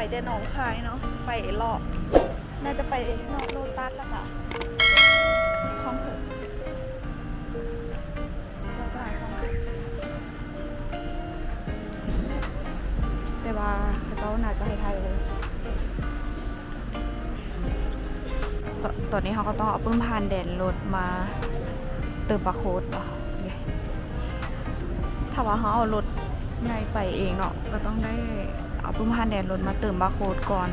ໄປແຕ່ໜອງຄາຍເນາະ ໄປເລາະ ໜ້າຈະໄປເລາະໂລຕັສ ແລ້ວກະຄອງເຖິກ ເລາະຕະຫຼາດຄອງເຖິກ ແຕ່ວ່າເຂົາເຈົ້າໜ້າຈະໃຫ້ຖ່າຍ ຕ- ຕອນນີ້ເຮົາກໍຕ້ອງເອົາປຶ້ມຜ່ານແດນລົດມາເຕີມບາໂຄດເນາະ. ຖ້າວ່າເຮົາເອົາລົດໃຫຍ່ໄປເອງເນາະ ກໍຕ້ອງໄດ້ເອົາປຶ້ມຜ່ານແດນລົດມາເຕີມບາໂຄດກ່ອນ.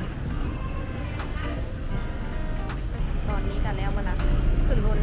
ຕອນນີ້ກໍແລ້ວໝົດລະ ຂຶ້ນລົດ.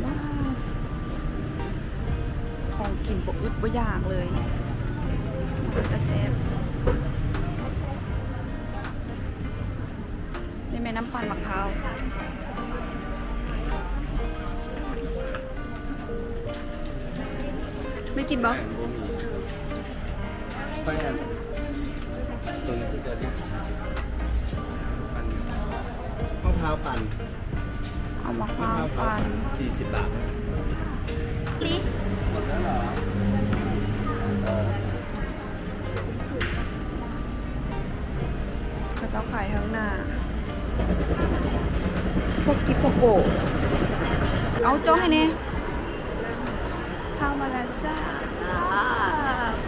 ວ້າວ ຂອງກິນບໍ່ອຶດບໍ່ຢາກເລີຍ ມັນກະແຊບ. ນີ້ແມ່ນນ້ຳປັ່ນໝາກພ້າວ ໄດ້ກິນບໍ່? ແປ້ງ ຕົວນີ້ຄືຈະເຮັດອັນ ມະພ້າວປັ່ນ ເອົາໝາກພ້າວປັ່ນ ສີ່ສິບບາດ. ລີ ໝົດແລ້ວເຫລອ? ເອີ ເຂົາເຈົ້າຂາຍທາງໜ້າ ພວກກິບພວກໂບ ເອົາເຈາະໃຫ້ແດ່. ເຂົ້າມາແລ້ວຈ້າ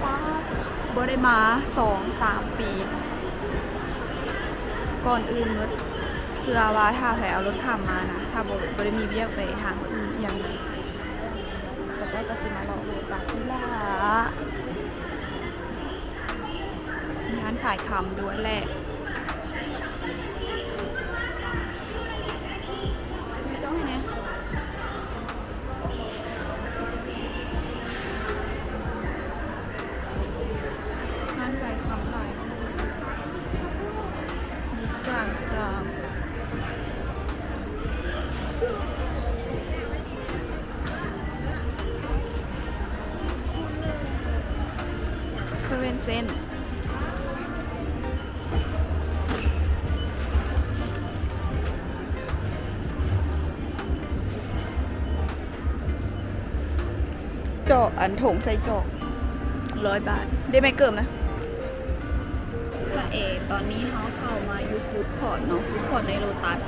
ປ້າ ບໍ່ໄດ້ມາສອງສາມປີ ກ່ອນອື່ນໝົດ ເຊື່ອວ່າຖ້າໃຜເອົາລົດຂ້າມມານະ ຖ້າບໍ່ ບໍ່ໄດ້ມີວຽກໄປທາງອື່ນອີ່ຫຍັງນະ ກໍເຈົ້າກໍຊິມາເລາະໂລຕັສນີ້ລະ ມີຮ້ານຂາຍຄຳດ້ວຍແຫຼະ ເຈົ້າໃຫ້ແດ່. ຮ້ານຂາຍຄຳຫຼາຍ ມີກາງກາງ ເຊເວັນເຊັນ. ເຈາະ ອັນ ຖົງໃສ່ຈອກ ຮ້ອຍບາດ ໄດ້ໄມ້ເກີບນະ. ຈະເອ ຕອນນີ້ເຮົາເຂົ້າມາຢູ່ຟູດຄອດເນາະ ຟູດຄອດໃນໂລຕັສ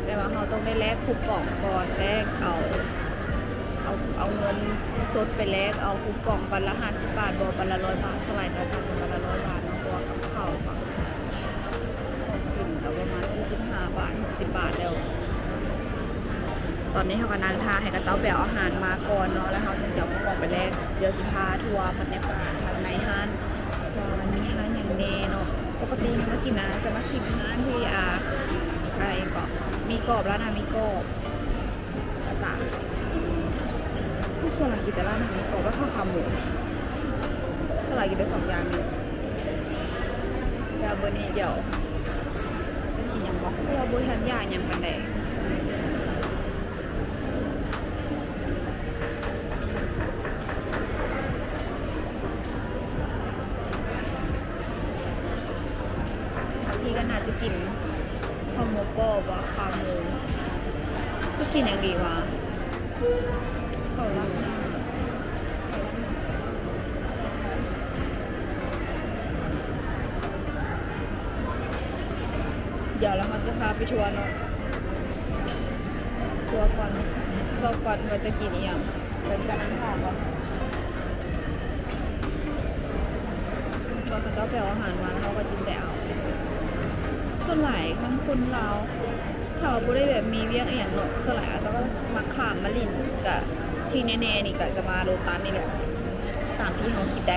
ແຕ່ວ່າເຮົາຕ້ອງໄດ້ແລກຄູປອງກ່ອນ ແລກເອົາ ເອົາ ເອົາເງິນສົດໄປແລກເອົາຄູປອງ ບັດລະຫ້າສິບບາດບໍ ບັດລະຮ້ອຍບາດ ສ່ວນຫຼາຍກໍໜ້າຈະບັດລະຮ້ອຍບາດເນາະ ເພາະວ່າກັບເຂົ້າ ຂອງກິນກໍປະມານສີ່ສິບຫ້າບາດ ຫົກສິບບາດແລ້ວ. ຕອນນີ້ເຮົາກໍນັ່ງຖ້າໃຫ້ເຂົາເຈົ້າໄປເອົາອາຫານມາກ່ອນເນາະ ແລ້ວເຮົາຈຶ່ງຊິເອົາຂອງໄປແລກ. ດຽວຊິພາທົວບັນຍາກາດທາງໃນຮ້ານ ວ່າມັນມີຮ້ານຫຍັງແດ່ເນາະ. ປົກກະຕິມາກິນນະ ຈະມາກິນຮ້ານທີ່ ອ່າ ໄອ້ເກາະ ໝີ່ກອບ ຮ້ານອາໝີ່ກອບ. ແລ້ວກະ ສ່ວນຫຼາຍກິນແຕ່ຮ້ານອາຫານກອບ ແລ້ວຂ້າວຂາໝູ ສ່ວນຫຼາຍກິນແຕ່ສອງຢ່າງນີ້. ແລ້ວມື້ນີ້ດຽວຈະກິນຫຍັງບໍ່ ເພາະວ່າບໍ່ທັນຢາກຫຍັງປານໃດ. ບາງທີກໍໜ້າຈະກິນ ເຂົ້າໝູກອບວ່າ ຂາໝູ ຈະກິນຫຍັງດີວະ? ເຂົ້າລາດໜ້າ ດຽວລະເຮົາຈະພາໄປທົວເນາະ ທົວກ່ອນ ຊອກກ່ອນວ່າຈະກິນອີ່ຫຍັງ. ຕອນນີ້ກໍນັ່ງຖ້າກ່ອນ ວ່າເຂົາເຈົ້າໄປເອົາອາຫານມາ ແລ້ວເຮົາກໍຈຶ່ງໄປເອົາ. ສ່ວນຫຼາຍຄັນຄົນລາວ ຖ້າວ່າບໍ່ໄດ້ແບບມີວຽກອີ່ຫຍັງເນາະ ສ່ວນຫຼາຍອາດຈະມັກຂ້າມມາຫຼິ້ນ ກະທີ່ແນ່ໆນີ້ກະຈະມາໂລຕັສນີ້ແຫຼະ ຕາມທີ່ເຮົາຄິດໄດ້.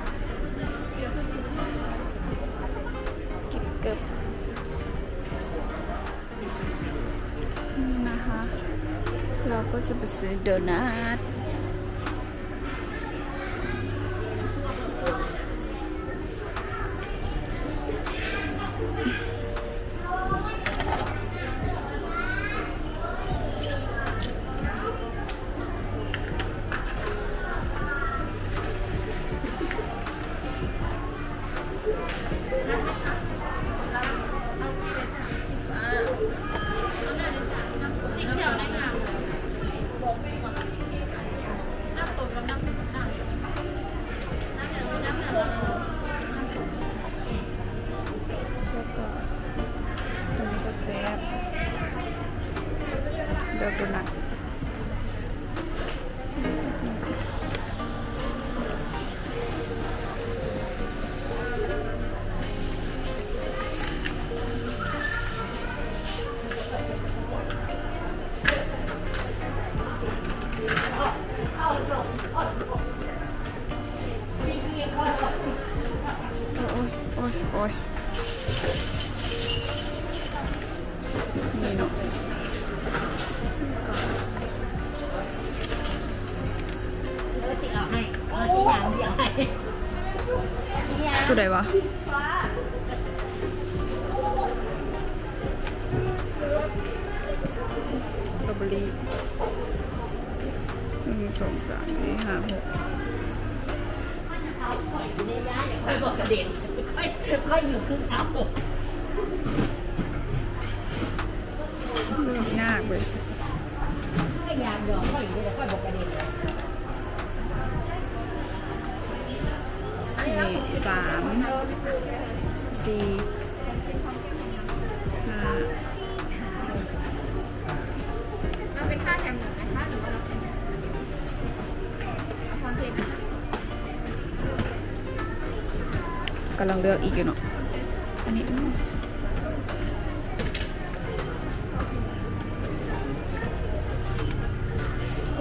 ເກັບເກີບ ນີ້ນະຄະ ເຮົາກໍຈະໄປຊື້ໂດນັດ. ແລ້ວກໍຕົວນີ້ກໍແຊບ ດອກໂດນັດ. ໂອ້ຍ ໂອ້ຍ ໂອ້ຍ. ຕົວໃດວະ? ສະຕໍເບີຣີ ໜຶ່ງ ສອງ ສາມ ສີ່ ຫ້າ ຫົກ ຂ້ອຍບໍ່ກະເດັນ ຂ້ອຍ ຂ້ອຍຢູ່ຄືເກົ່າ ເລືອກຍາກເວີຍ ຂ້ອຍຢາກດອກ ຂ້ອຍຢູ່ ແຕ່ຂ້ອຍບໍ່ກະເດັນ ນີ້ ສາມ ສີ່ ຫ້າ ເອົາເປັນຫ້າແຖມໜຶ່ງນະຄະ ຫຼືວ່າເອົາເປັນ ເອົາຄອນເທັນນະຄະ ກຳລັງເລືອກອີກຢູ່ເນາະ ອັນນີ້ ເອ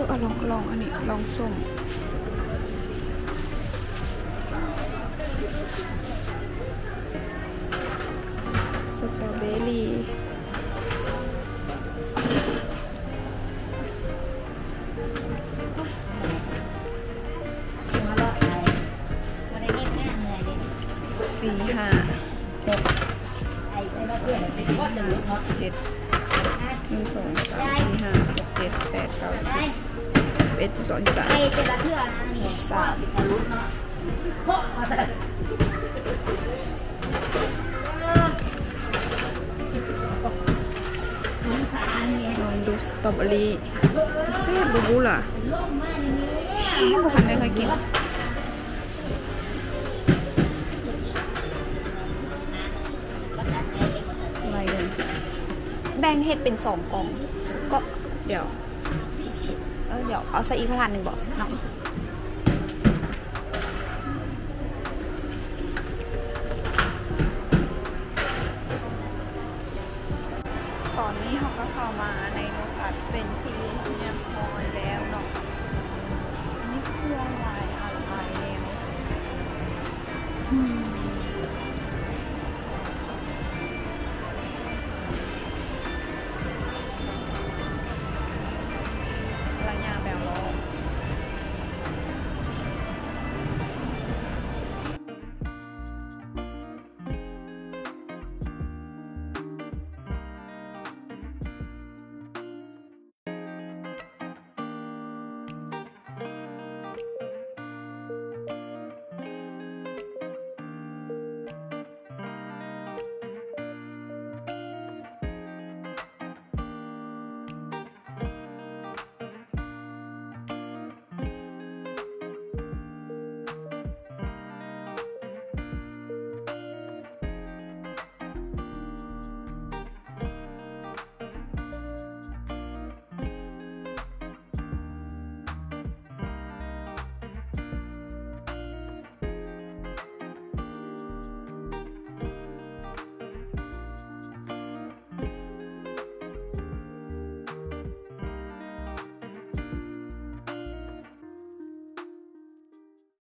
ີ ເອົາລອງ ລອງອັນນີ້ ລອງສົ້ມ ສະຕໍເບີຣີ ສີ່ ຫ້າ ຫົກ ເຈັດ ໜຶ່ງ ສອງ ສາມ ສີ່ ຫ້າ ຫົກ ເຈັດ ແປດ ເກົ້າ ສິບ ສິບເອັດ ສິບສອງ ສິບສາມ ສິບສາມ ລອງດູສະຕໍເບີຣີ ຈະແຊບບໍ່ບຸລະ ບໍ່ທັນໄດ້ເຄີຍກິນ ແບ່ງເຮັດເປັນສອງກ່ອງ ກໍ ດຽວ ເອີ ດຽວເອົາໃສ່ອີກພະທາດໜຶ່ງເບາະເນາະ. ຕອນນີ້ເຮົາກໍເຂົ້າມາໃນໂລຕັສເປັນທີ່ຮຽບຮ້ອຍແລ້ວເນາະ ມີເຄື່ອງຫຼາຍ